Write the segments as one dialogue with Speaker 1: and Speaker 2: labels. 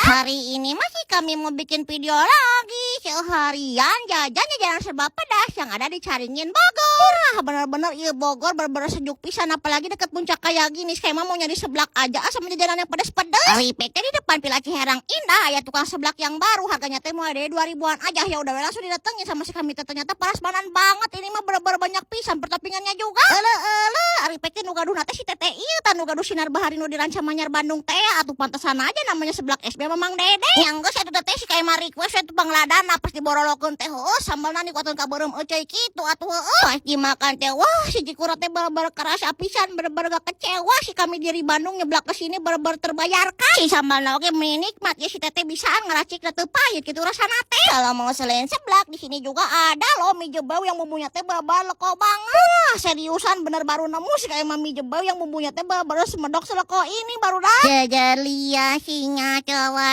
Speaker 1: Hari ini masih kami mau bikin video lagi. Seharian jajan jajanan serba pedas yang ada di Caringin, Bogor. Wah, bener-bener iya Bogor bener-bener sejuk pisan, apalagi deket puncak kayak gini. Saya mah mau nyari seblak aja ah, sama jajanan yang pedas-pedas. Ari di depan Villa Ciherang Indah ya, tukang seblak yang baru, harganya teh mulai dari 2 ribuan aja. Ya udah, langsung didatengin sama si kami teh. Ternyata prasmanan banget ini mah, bener-bener banyak pisan pertopingannya juga. Ele ele, ari pek nu gaduh teh si teteh ieu tah, nu gaduh Sinar Bahari nu di Rancamanyar, Bandung teh. Atuh pantesan aja namanya Seblak SB Mamang Dede. Yang geus atuh teteh, si kayak mah request itu pangladana. Pas diborolokeun teh, heuh, sambalna dikuateun ka beureum euceuy kitu atuh, heueuh. Pas dimakan teh, wah, si cikura teh bener-bener kerasa pisan, bener-bener gak kecewa si kami dari Bandung nyeblak ke sini, bener-bener terbayarkan. Si sambalna oge nikmat ya, si teteh bisa ngeracik teu pahit gitu rasana teh. Kalau mau selain seblak, di sini juga ada loh mie jebau yang bumbunya teh bener-bener leko banget. Wah, seriusan, bener baru nemu sih kayak mie jebau yang bumbunya teh bener-bener semedok seleko ini baru dah. Jejelia singa cowok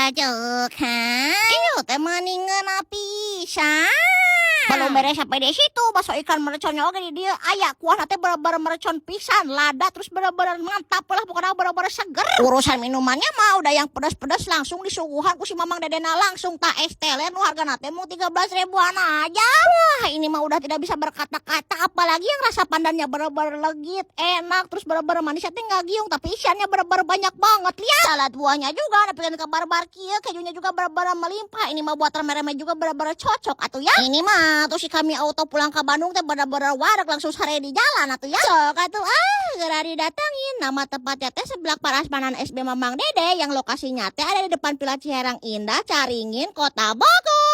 Speaker 1: ha. Iyo teh mendingan pisan. Belum beres sampai di situ, bakso ikan merconnya oke di dia. Aya kuah teh bener-bener mercon pisan, lada, terus bener-bener mantap lah pokoknya, bener-bener seger. Urusan minumannya mah udah yang pedas-pedas langsung disuguhan ku si Mamang Dedena langsung tak es teler nu harga teh mau 13 ribuan aja. Wah, ini mah udah tidak bisa berkata-kata, apalagi yang rasa pandannya bener-bener legit, enak, terus bener-bener manisnya teh nggak giung, tapi isiannya bener-bener banyak banget. Lihat salad buahnya juga ada pengen ke barbar kieu, kejunya juga bener-bener melimpah. Ini mah buat rame-rame juga bener-bener cocok atuh ya. Ini mah tuh si kami auto pulang ke Bandung teh bener-bener wareg, langsung sare di jalan atuh ya. Sok atuh ah, segera didatengin. Nama tempatnya teh Seblak Prasmanan SB Mamang Dede yang lokasinya teh ada di depan Villa Ciherang Indah, Caringin, Kota Bogor.